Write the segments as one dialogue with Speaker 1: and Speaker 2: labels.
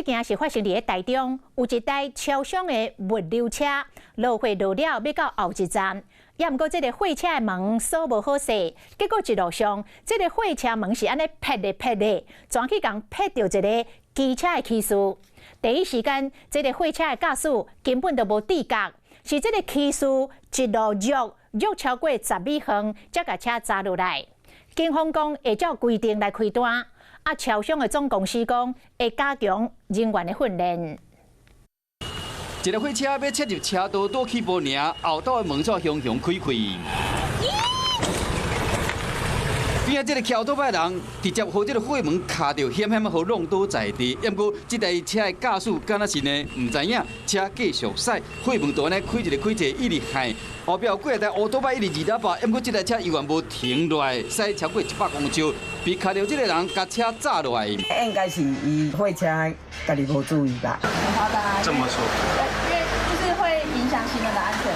Speaker 1: 件是發生佇咧台中，有一台超商的物流車落貨落了，欲到後一站，也毋過這個貨車的門鎖無好勢，結果一路上這個貨車門是按呢拍咧拍咧，全去共拍著一个機車的騎士。第一時間，這個貨車的駕駛根本就無知覺，是這個騎士一路弱弱超過10米遠，才共車砸落來。警方講會照規定來開單。啊，超商的總公司講會加強人員的訓練。
Speaker 2: 一个貨車欲切入車道，拄起步爾，後斗的門煞雄雄開開。邊仔這个騎歐多擺人直接予這个貨門卡著，險險予挵倒在地。毋過這台車的駕駛敢若是呢，毋知影，車繼續駛，貨門就按呢開一个開一个，一直害。後壁有幾台歐多擺一直二喇叭，毋過這台車猶原無停落來，駛超過100公尺，被卡著這个人共車砸落來。
Speaker 3: 應該是伊貨車家己無注意吧？
Speaker 4: 這麼說？
Speaker 5: 因為就是會影響行人的安全。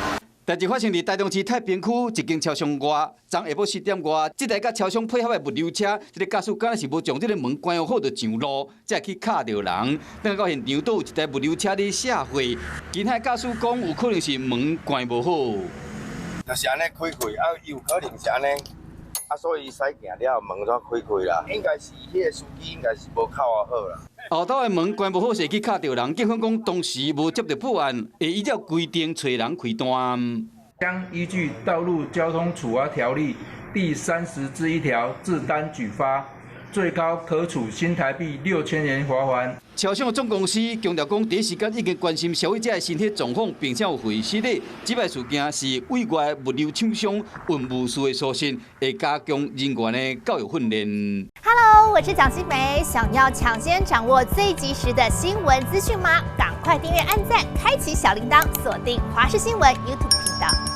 Speaker 2: 代誌發生佇台中市太平區一間超商外，昨下晡7點外，這台佮超商配合的物流車，這个駕駛敢若是無將這个門關好就上路，才會去卡著人。等到現場都有一台物流車佇卸貨，其他駕駛講有可能是門關無好。
Speaker 4: 就是按呢開開，啊，有可能是按呢，啊，所以駛行了門才開開啦。應該是彼个司機應該是無扣好啦。
Speaker 2: 後斗的門關無好勢去卡著人，警方講當時無接著報案，會依照規定揣人開單。
Speaker 6: 將依據《道路交通處罰條例》第30之1條自單舉發，最高可處新台幣6000元罰鍰。
Speaker 2: 超商的總公司強調講，第一時間已經關心消費者的身體狀況，並且有回實的。這擺事件是委外物流廠商運務師的疏失，會加強人員的教育訓練。
Speaker 7: Hello，我是蔣新梅，想要搶先掌握最及時的新聞資訊嗎？趕快訂閱、按讚、開啟小鈴鐺，鎖定華視新聞 YouTube 頻道。